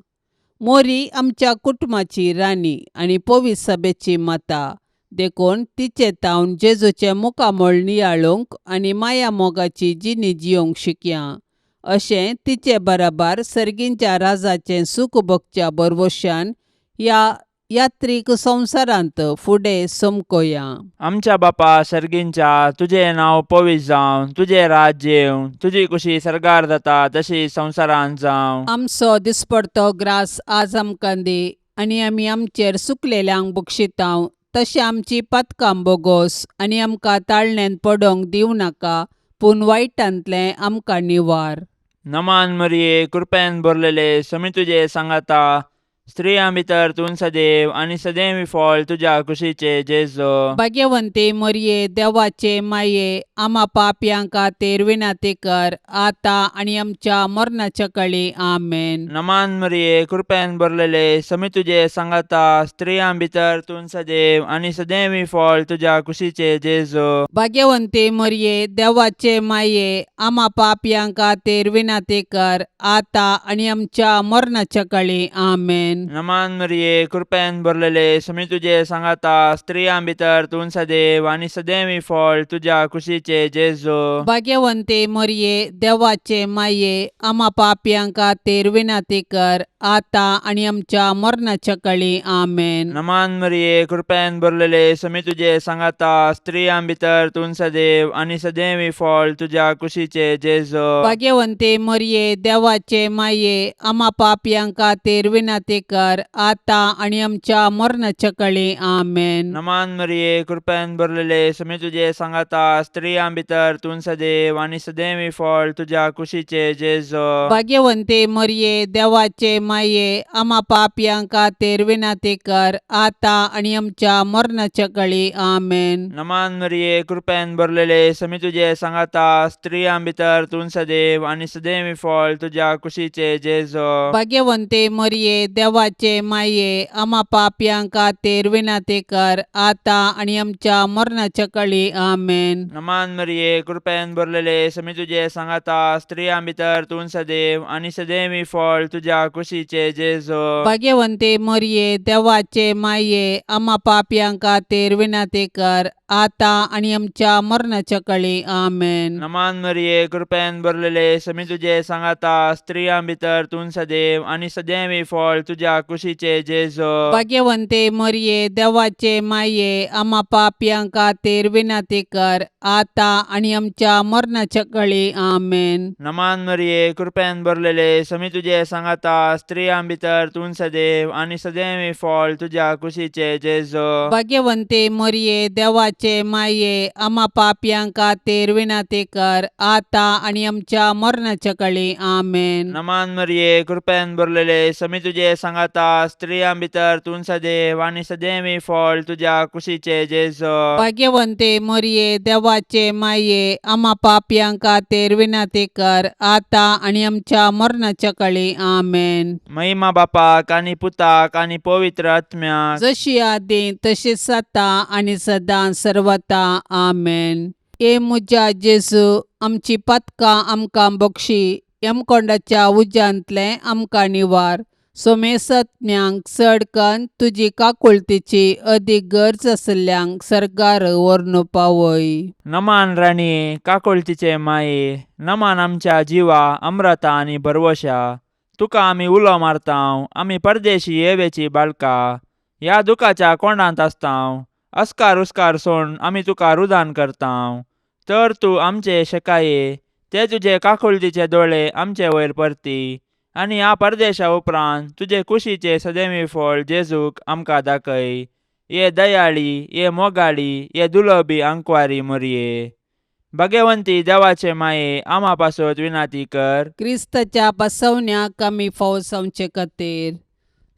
B: मोरी आमच्या कुटुंबाची राणी आनी पवित्र सभेची माता, देखून तिचे तावन जेजूचें मुखामळ नियाळूंक आनी माया मोगाची जिणी जियोंक शिकया. अशें तिचे बराबर सर्गींच्या राजाचें सूख भोगच्या भरवशान ह्या यात्रीक संवसारांत फुडें समकोया.
C: आमच्या बापा सर्गींच्या, तुजें नांव पवित्र जावं, तुजें राज्य येवं, तुजी कुशी सर्गार जाता तशी संवसारांत जावं.
B: आमचो दिसपडतो ग्रास आज आमकां दी आनी आमी आमचेर सुकलेल्यांक बक्षितांव तशें आमची पातकां बोगोस आनी आमकां ताळण्यांत पडोंक दिवं नाका, पूण वायटांतलें आमकां निवार.
C: नमान मरिये, कृपेन भरलेले, समी तुजे सांगाता, स्त्रियां भितर तूं सदैव आनी सदैव फळ तुज्या कुशीचे जेजू.
B: भाग्यवंती मरिये, देवाचे माये, आमा पापयां खातीर विनंती कर, आतां आनी आमच्या मरणाच्या कळी. आमेन.
C: नमान मरिये, कृपेन भरलेले, समी तुजे सांगाता, स्त्रियां भितर तूं सदैव आनी सदैव फळ तुज्या कुशीचे जेजू.
B: भाग्यवंती मरिये, देवाचे माये, आमा पापयां खातीर विनंती कर, आतां आनी आमच्या मरणाच्या कळी. आमेन.
C: नमान मरिये, कृपेन भरलेले, समी तुजे सांगाता, स्त्रियां भितर तूं सदैव आनी सदैव फळ तुज्या कुशीचे जेजू.
B: भाग्यवंती मरिये, देवाचे माये, आमा पापयां खातीर विनंती कर, आतां आनी आमच्या मरणाच्या कळी. आमेन.
C: नमान मरिये, कृपेन भरलेले, समी तुजे सांगाता, स्त्रियां भितर तूं सदैव आनी सदैव फळ तुज्या कुशीचे जेजू.
B: भाग्यवंती मरिये, देवाचे माये, आमा पापयां खातीर विनंती कर, आतां आनी आमच्या मरणाच्या कळी. आमेन.
C: नमान मरिये, कृपेन भरलेले, समी तुजे सांगाता, स्त्रियां भितर तूं सदैव आनी सदैव फळ तुज्या कुशीचे जेजू.
B: भाग्यवंती मरिये, देवाचे माये, आमा पापयां खातीर विनंती कर, आतां आनी आमच्या मरणाच्या कळी. आमेन.
C: नमान मरिये, कृपेन भरलेले, समी तुजे सांगाता, स्त्रियां भितर तूं सदैव आनी सदैव फळ तुज्या कुशीचे जेजू.
B: भाग्यवंती मरिये, देवाचे माये, आमा पापयां खातीर विनंती कर, आतां आनी आमच्या मरणाच्या कळी. आमेन.
C: नमान मरिये, कृपेन भरलेले, समी तुजे सांगाता, स्त्रियां भितर तूं सदैव आनी सदैव फळ तुज्या कुशीचे जेजू.
B: भाग्यवंती मरिये, देवाचे माये, आमा पापयां खातीर विनंती कर, आतां आनी आमच्या मरणाच्या कळी. आमेन.
C: नमान मरिये, कृपेन भरलेले, समी तुजे सांगाता, स्त्रियां भितर तूं सदैव आनी सदैव फळ तुज्या तुज्या कुशीचे जेजो.
B: भाग्यवंते मरये, देवाचे माये, आमा पापयां खातीर विनंती कर, आतां आनी आमच्या मरणाच्या कळी. आमेन.
C: नमान मरिये, कृपेन भरलेले, समी तुजे सांगाता, स्त्रियां भितर तूं सदैव आनी सदैव फळ तुज्या कुशीचे जेजो.
B: भाग्यवंते मरये, देवाचे माये, आमा पापयां खातीर विनंती कर, आतां आनी आमच्या मरणाच्या कळी. आमेन.
C: नमान मरिये, कृपेन भरलेले, समी तुजे सांगाता, स्त्रियां भितर तूं सदैव आनी सदैव फळ तुज्या कुशीचे जेजो.
B: भाग्यवंते मरये, देवाचे माये, आमा पापयां खातीर विनंती कर, आतां आनी आमच्या मरणाच्या कळी. आमेन.
C: महिमा बापाक आनी पुताक आनी पवित्र आत्म्याक.
B: जशी आदी तशीच आतां आनी सदां सर्वता. आमेन. ए म्हज्या जेजू, आमची पातकां आमकां बक्षी, यमकोंडाच्या उज्यांतलें आमकां निवार, सोमेसत्म्यांक चड कन्न तुजी काकुळतीची अदीक गरज आशिल्ल्यांक सर्गार व्हरून पावय.
C: नमान राणये, काकुळतीचे माये, नमान आमच्या जिवा अम्रता आनी भरवशा, तुका आमी उलो मारतांव, आमी परदेशी येवेची बाळका ह्या दुखाच्या कोंडांत आसतांव, अस्कार उस्कार सोड आमी तुका रुदान करतांव, तर तूं आमचे शेकाये ते तुजे काकुळतीचे दोळे आमचे वयर परती आनी ह्या परदेशा उपरांत तुजे कुशीचे सदैवी फळ जेजूक आमकां दाखय. ये दयाळी, ये मोगाळी, ये दुलबी आंकवारी मोरये, भगवंती देवाचे माये, आमा पासत विनाती कर.
B: क्रिस्ताच्या बसवण्याक आमी फावो जावचे खातीर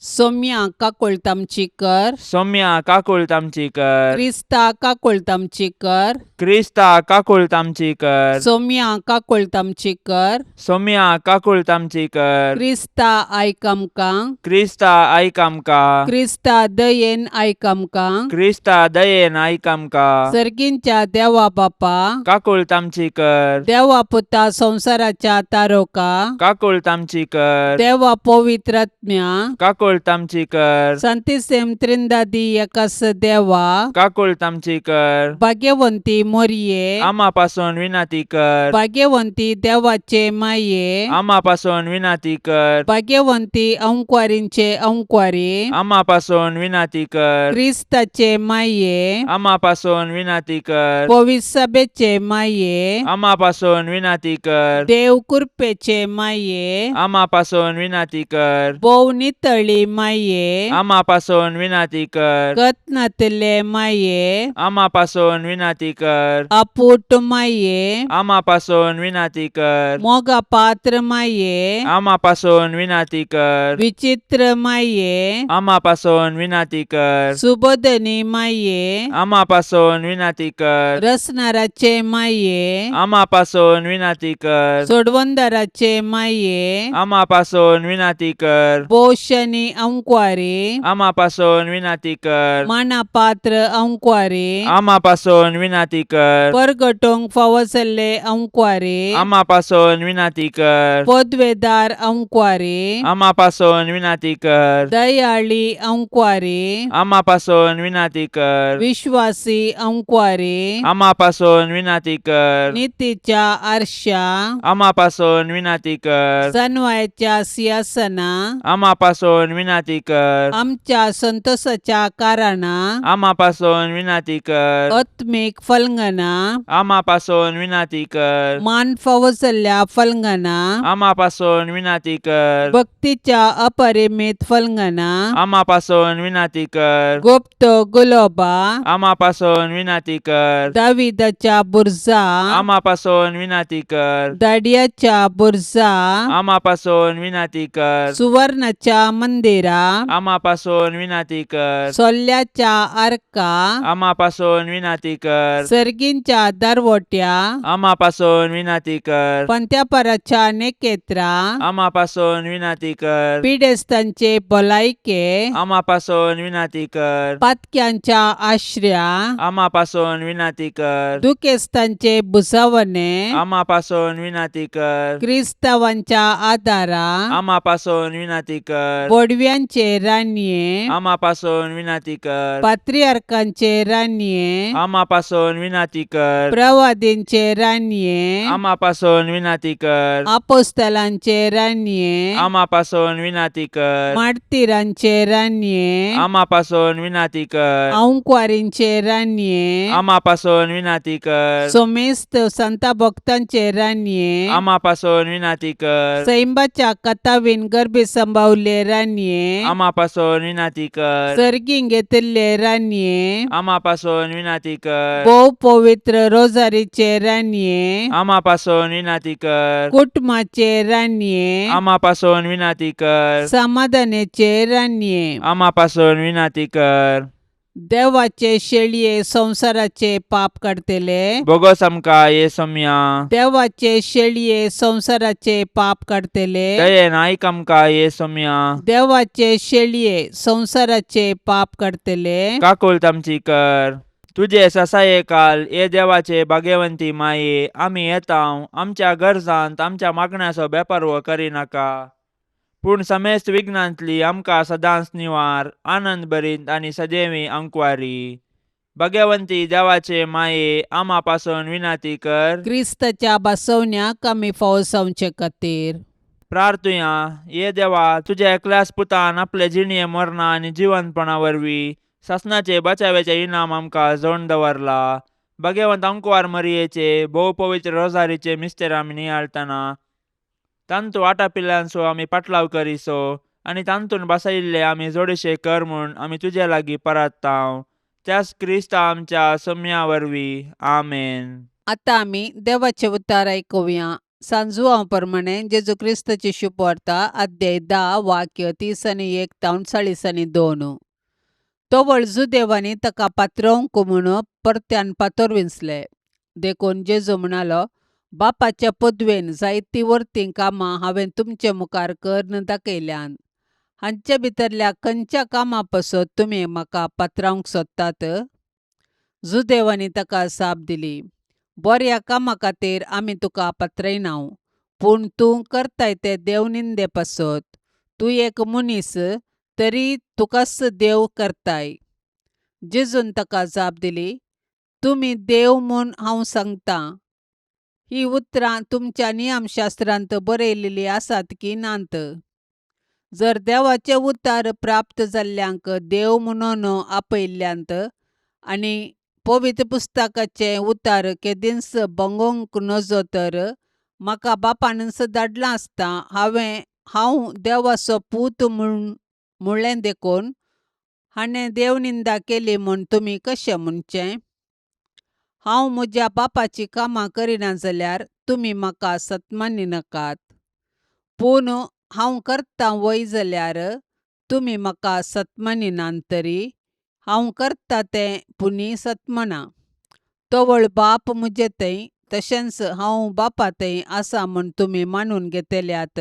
B: सोम्या काकुळट आमची कर.
C: सौम्या काकुळट आमची कर.
B: क्रिस्ता काकुळट आमची कर.
C: क्रिस्ता काकुळट आमची कर.
B: सोम्या काकुळट आमची कर.
C: सौम्या काकुळट आमची कर.
B: क्रिस्ता आयक आमकां.
C: क्रिस्ता आयक आमकां.
B: क्रिस्ता दयेन आयक आमकां.
C: क्रिस्ता दयेन आयक आमकां.
B: सर्गींच्या देवा बापा,
C: काकुळट आमची कर.
B: देवा पुता संवसाराच्या तारोका,
C: काकुळट आमची कर.
B: देवा पवित्रात्म्या,
C: काकुळट आमची कर.
B: संतिसेम त्रिंदादी एकास देवा,
C: काकुळट आमची कर.
B: भाग्यवंती मोरये,
C: आमा पासून विनंती कर.
B: भाग्यवंती देवाचे माये,
C: आमा पासून विनंती कर.
B: भाग्यवंती अंकवारींचे अंकवारी,
C: आमा पासून विनंती कर.
B: क्रिस्ताचे माये,
C: आमा पासून विनंती कर.
B: पविसभेचे माये,
C: आमा पासून विनंती कर.
B: देव कृपेचे माये,
C: आमा पासून विनंती कर.
B: भोव नितळी माये,
C: आमा पासून विनंती कर.
B: कत्नातले माये,
C: आमा पासून विनंती कर.
B: अपूट माये,
C: आमा पासून विनंती कर.
B: मोगा पात्र माये,
C: आमा पासून विनंती कर.
B: विचित्र माये,
C: आमा पासून विनंती कर.
B: सुबोधनी माये,
C: आमा पासून विनंती कर.
B: रसनाराचे माये,
C: आमा पासून विनंती कर.
B: सोडवंदाराचे माये,
C: आमा पासून विनंती कर.
B: पोशनी अंकवारी,
C: आमा पासून विनंती कर.
B: मानापात्र अंकवारी,
C: आमा पासून विनंती कर.
B: परगटोंक फावो जाल्ले अंकवारी,
C: आमा पासून विनंती कर.
B: पदवेदार अंकवारी,
C: आमा पासून विनंती कर.
B: दयाळी अंकवारी,
C: आमा पासून विनंती कर.
B: विश्वासी अंकवारी,
C: आमा पासून विनंती कर.
B: नितीच्या आरशा,
C: आमा पासून विनंती कर.
B: सनवायच्या सिंहासना,
C: आमा पासून विनंती कर.
B: आमच्या संतोषाच्या कारणा,
C: आमा पासून विनंती कर.
B: आत्मीक फलंगना,
C: आमा पासून विनंती कर.
B: मान फावो जाल्ल्या फलंगना,
C: आमा पासून विनंती कर.
B: भक्तीच्या अपरिमित फलंगना,
C: आमा पासून विनंती कर.
B: गुप्त गुलोबा,
C: आमा पासून विनंती कर.
B: दाविदाच्या बुर्जा,
C: आमा पासून विनंती कर.
B: दाडियाच्या बुर्जा,
C: आमा पासून विनंती कर.
B: सुवर्णाच्या मंदिरा,
C: आमा पासून विनंती कर.
B: सोल्ल्याच्या आर्का,
C: आमा पासून विनंती कर.
B: सर्गींच्या दरवट्या,
C: आमा पासून विनंती कर.
B: पंत्यापराच्या नेकेत्रा,
C: आमा पासून विनंती कर.
B: पिडेस्तांचे भलायके,
C: आमा पासून विनंती कर.
B: पातक्यांच्या आश्र्या,
C: आमा पासून विनंती कर.
B: दुखेस्तांचे भुजवणे,
C: आमा पासून विनंती कर.
B: क्रिस्तावांच्या आदारा,
C: आमा पासून विनंती कर.
B: बोडव्या बडव्यांचे रानये,
C: आमा पासून विनाती कर.
B: पात्रियार्कांचे रानये,
C: आमा पासून विनाती कर.
B: प्रवादींचे रानये,
C: आमा पासून विनाती कर.
B: आपोस्तलांचे रानये,
C: आमा पासून विनाती कर.
B: मार्तीरांचे रानये,
C: आमा पासून विनाती कर.
B: आंकवारींचे रानये,
C: आमा पासून विनाती कर.
B: सोमेस्त संता भक्तांचे रानये,
C: आमा पासून विनाती कर.
B: सैंबाच्या कथावीन गर्भी संभावले रानये,
C: आमा पासून विनाती कर.
B: सर्गीं घेतिल्ले रानये,
C: आमा पासून विनाती कर.
B: भोव पवित्र रोजारीचे रानये,
C: आमा पासून विनाती कर.
B: कुटुंबाचे रानये,
C: आमा पासून विनाती कर.
B: समाधानाचे रानये,
C: आमा पासून विनाती कर.
B: देवाचे शेळये संवसाराचे पाप काडतले,
C: बोगोस आमकां ये सोम्या.
B: देवाचे शेळये संवसाराचे पाप काडतले,
C: दयेन आयक आमकां ये सोम्या.
B: देवाचे शेळये संवसाराचे पाप काडतले,
C: काकुळट आमची कर. तुजे ससाये काल ये देवाचे भाग्यवंती माये, आमी येताव आमच्या गरजांत आमच्या मागण्याचो बेपर्व करिनाका, पूण समेस्त विघ्नांतली आमकां सदांच निवार, आनंद भरीत आनी सदैवी अंकवारी. भाग्यवंती देवाचे माये, आमा पासून विनाती कर.
B: क्रिस्ताच्या बसवण्याक आमी फावो जावचे खातीर
C: प्रार्थुया. ये देवा, तुज्या एकल्याच पुतान आपले जिणये मरणा आनी जिवंतपणा वरवीं सासणाचे बचाव्याचे इनाम आमकां जोडून दवरला. भाग्यवंत अंकवार मरियेचे भोव पवित्र रोजारीचे मिस्तेर आमी नियाळतना तांतू आटापिल्ल्यांचो आमी पाटलाव करिसो आनी तांतून बसयिल्ले आमी जोडशे कर म्हूण आमी तुजे लागीं परात्तांव, त्याच क्रिस्ता आमच्या सोम्या वरवीं. आमेन.
B: आतां आमी देवाचें उतार आयकुया. सांजुआंव प्रमाणे जेजू क्रिस्ताची शुभवार्ता, अध्याय 10, वाक्य 31 तावन 42. तवळ जुदेवांनी ताका पात्रोवंक म्हूण परत्यान पातोर विंचले. देखून जेजू म्हणालो, बापाच्या पदवेन जायतीं वर्तीं कामां हांवें तुमचे मुखार करून दाखयल्यान. हांचे भितरल्या खंयच्या कामा पासत तुमी म्हाका पात्रावंक सोदतात? जुदेवांनी ताका जाप दिली, बऱ्या कामा खातीर आमी तुका पात्रयनाव, पूण तूं करताय तें देवनिंदे पासत. तूं एक मनीस तरी तुकाच देव करताय. जेजून ताका जाप दिली, तुमी देव म्हूण हांव सांगतां. ही उतरां तुमच्या नियमशास्त्रांत बरयलेलीं आसात की नात? जर देवाचे उतार प्राप्त जाल्ल्यांक देव म्हणून आपयल्ल्यांत आनी पवित्र पुस्तकाचें उतार केदींच भंगोवंक नजो तर म्हाका बापानच धाडलां आसता हांव देवाचो पूत म्हूण म्हणलें देखून हाणें देवनिंदा केली म्हूण तुमी कशें म्हणचें? हांव म्हज्या बापाचीं कामां करिना जाल्यार तुमी म्हाका सत्मानी नाकात, पूण हांव करतां वय जाल्यार तुमी म्हाका सत्मानिनात तरी हांव करता तें पुणी सत्मना. तवळ बाप म्हजे थंय तशेंच हांव बापा थंय आसा म्हूण तुमी मानून घेतल्यात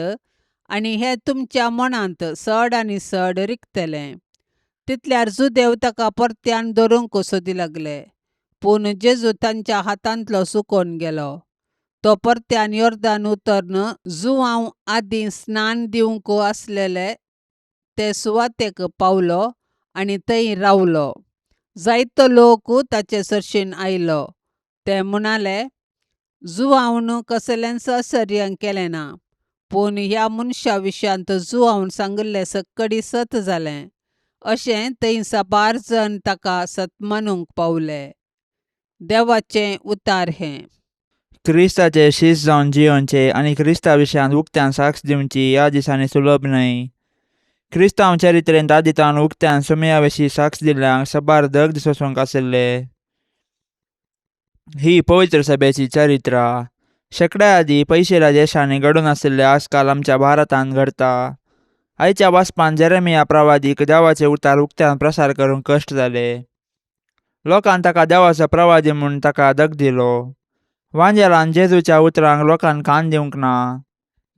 B: आनी हें तुमच्या मनांत चड आनी चड रिगतलें. तितल्यार जुदेव ताका परत्यान धरूंक सोदी लागले, पूण जेजू तांच्या हातांतलो सुकोवन गेलो. तो परत्यान योर्दान उतरून जुआंव आदीं स्नान दिवंक आसलेले ते सुवातेक पावलो आनी थंय रावलो. जायतो लोक ताचे सरशीन आयलो. ते म्हणाले, जुआंवन कसलेंच आश्चर्य केलें ना, पूण ह्या मनशा विशयांत जुआंवन सांगिल्लें सक्कडी सत जालें. अशें थंय साबार जण ताका सत्मानूंक पावले. देवाचें उतार हें.
C: क्रिस्ताचे शीस जावन जियोवचे आनी क्रिस्ता विशयांत उक्त्यान साक्ष दिवची ह्या दिसांनी सुलभ न्हय. क्रिस्तांव चरित्रेंत आदितान उक्त्यान सुमया विशीं साक्ष दिल्ल्यांक साबार दग सोसूंक आशिल्ले. ही पवित्र सभेची चरित्रा शेकड्या आदीं पयशिल्या देशांनी घडून आशिल्ले आजकाल आमच्या भारतांत घडता. आयच्या वाचपान जेरेमिया प्रवादीक देवाचे उतार उक्त्यान प्रसार करूंक कश्ट जाले. लोकान ताका देवाचो प्रवादी म्हूण ताका दग दिलो. वांजेलान जेजूच्या उतरांक लोकान कान दिवंक ना.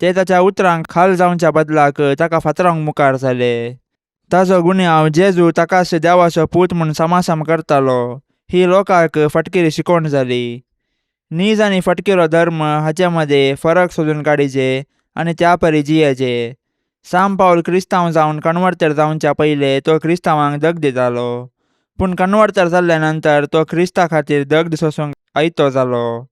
C: ते ताच्या उतरांक खाल जावच्या बदलाक ताका फातरावंक मुखार जाले. ताजो गुन्यांव जेजू ताकाच देवाचो पूत म्हूण समासम करतालो ही लोकांक फटकिरी शिकवण जाली. नीज आनी फटकिरो धर्म हाचे मदें फरक सोदून काडीचे आनी त्या परी जियेचे. सांत पावल क्रिस्तांव जावन कन्वर्तर जावच्या पयले तो क्रिस्तांवांक दग दितालो, पूण कन्वर्तर जाल्ल्या नंतर तो क्रिस्ता खातीर दग्ध सोसूंक आयतो जालो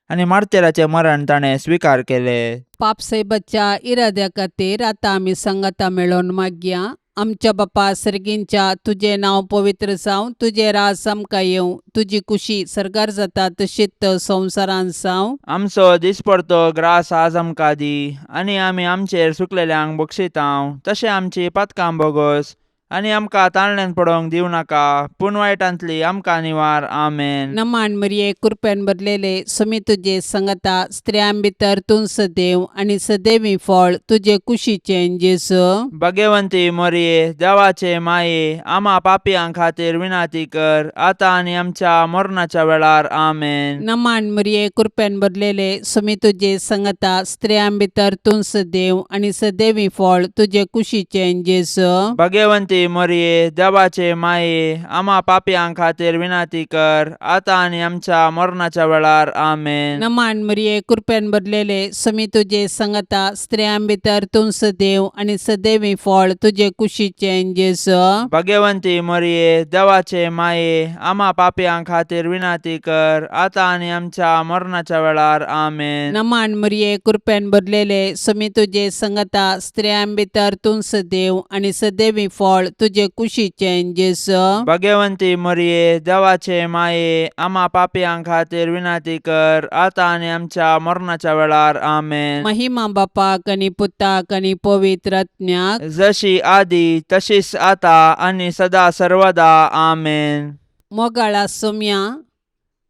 C: आनी मार्तेराचें मरण ताणें स्विकार केलें.
B: पापसाहेबाच्या इराद्या खातीर आतां आमी सांगाता मेळोवन मागया. आमच्या बापा सर्गींच्या, तुजें नांव पवित्र जावं, तुजें राज आमकां येवं, तुजी कुशी सर्गार जाता तशीच संवसारांत जावं.
C: आमचो दिसपडतो ग्रास आज आमकां दी आनी आमी आमचेर सुकलेल्यांक बक्षितांव तशें आमची पातकां बोगोस आनी आमकां ताळण्यान पडोवंक दिवं नाका, पूण वायटांतली आमकां निवार. आमेन.
B: नमान मरिये, कृपेन भरलेले, सुमी तुजे संगता, स्त्रियां भितर तूं सदैव आनी सदैवी फळ तुजे कुशीचें जेजू.
C: भगवंती मोरये, देवाचे माये, आमा पापयां खातीर विनाती कर आतां आनी आमच्या मरणाच्या वेळार. आमेन.
B: नमान मरिये, कृपेन भरलेले, सुमी तुजे संगता, स्त्रियां भितर तूं सदैव आनी सदैवी फळ तुजे कुशीचें जेजू.
C: भगवंती मोरये, देवाचे माये, आमा पापयां खातीर विनाती कर आतां आनी आमच्या मरणाच्या वेळार. आमेन.
B: नमान मरिये, कृपेन भरलेले, सुमी तुजे संगता, स्त्रियां भितर तूं सदैव आनी सदैवी फळ तुजे कुशीचें जेजू.
C: भगवंती मोरये, देवाचे माये, आमा पापयां खातीर विनाती कर आतां आनी आमच्या मरणाच्या वेळार. आमेन.
B: नमान मरिये, कृपेन भरलेले, सुमी तुजे संगता, स्त्रियां भितर तूं सदैव आनी सदैवी फळ तुजे कुशीचें जेजू.
C: भगवंती मोरये, देवाचे माये, आमा पापयां खातीर विनाती कर आतां आनी आमच्या मरणाच्या वेळार. आमेन.
B: महिमा बापाक आनी पुताक आनी पवित्र आत्म्याक,
C: जशी आदी तशीच आता आनी सदा सर्वदा. आमेन.
B: मोगाळा सोम्या,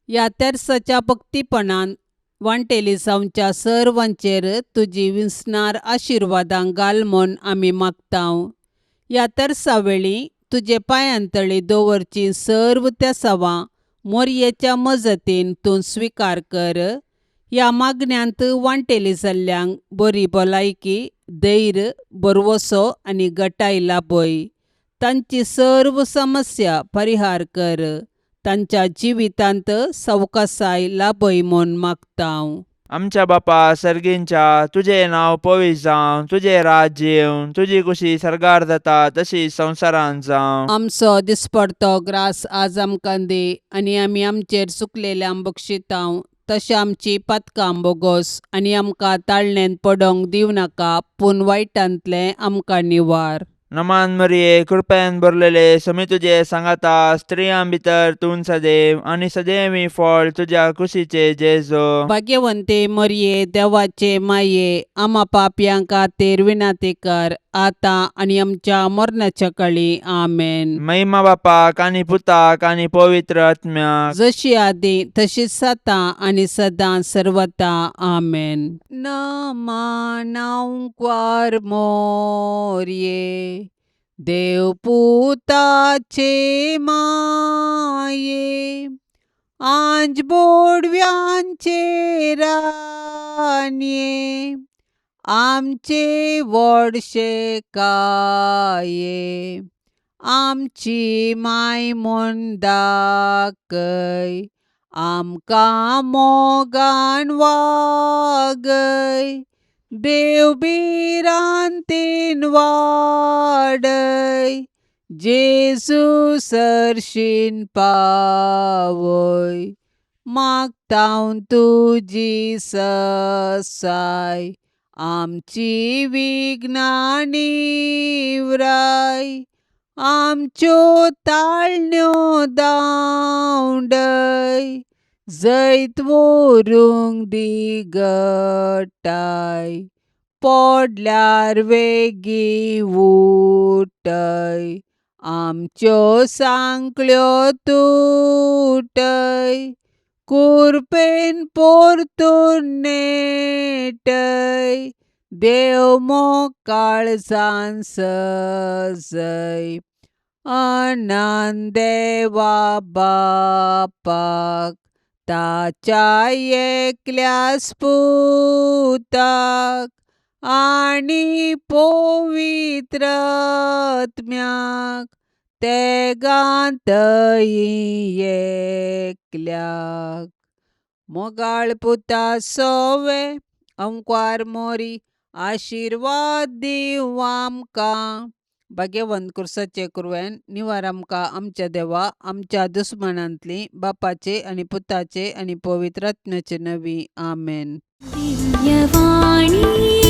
B: ह्या तेर्साच्या भक्तीपणान वांटेली जावच्या सर्वांचेर तुजी विसणार आशिर्वादां घाल म्हूण आमी मागतांव. ह्या तेर्सा वेळी तुजे पांयांतळी दवरची सर्व तेसावां मोरयेच्या मजतीन तूं स्विकार कर. ह्या मागण्यांत वांटेली जाल्ल्यांक बरी भलायकी, धैर्य, भरवसो आनी गटाय लाभय. तांची सर्व समस्या परिहार कर. तांच्या जिवितांत सवकासाय लाभय म्हूण मागतांव.
C: आमच्या बापा सर्गींच्या, तुजें नांव पवित्र जावं, तुजें राज्य येवं, तुजी कुशी सर्गार जाता तशी संवसारांत जावं.
B: आमचो दिसपडतो ग्रास आज आमकां दी आनी आमी आमचेर चुकलेल्यांक बक्षितांव तशें आमची पातकां बोगोस आनी आमकां ताळणेंत पडोंक दिवं नाका, पूण वायटांतलें आमकां निवार.
C: नमान मरिये, कृपेन भरलेले, समी तुजे सांगाता, स्त्रियां भितर तूं सदैव आनी सदैवी फळ तुज्या कुशीचे जेजो.
B: भाग्यवंते मरिये, देवाचे माये, आमा पापयां खातीर विनाती कर आतां आनी आमच्या मरणाच्या कळी. आमेन.
C: महिमा बापाक आनी पुताक आनी पवित्र आत्म्याक,
B: जशी आदी तशीच आतां आनी सदां सर्वता. आमेन. नमानांक्वार मोरये, देवपुताचे माये, आंज बोडव्यांचे रानये, आमचे व्हडशे काये, आमची माय म्हूण दाखय, आमकां मोगान वागय, देव भिरांतीन वाडय, जेजू सरशीन पावय, मागतांव तुजी ससाय, आमची विघ्नां निवराय, आमच्यो ताळण्यो दावंडय, जैत व्हरूंक दी गटाय, पडल्यार वेगीं उठय, आमच्यो सांकळ्यो तुटय, कुरपेन परतून नेटय, देव मोग काळजान सजय, अनंत देवा बापाक, ताच्या एकल्याच पुताक आनी पवित्र आत्म्याक, तेगांतय एकल्याक. मोगाळ पुता सोवे अंक्वार मोरी, आशिर्वाद दिवं आमकां. भाग्यवंत कुर्साचे कुरवेन निवार आमकां आमच्या देवा आमच्या दुस्मानांतली बापाचे आनी पुताचे आनी पवित्र आत्म्याचे नवी. आमेन.
A: दिव्यवाणी.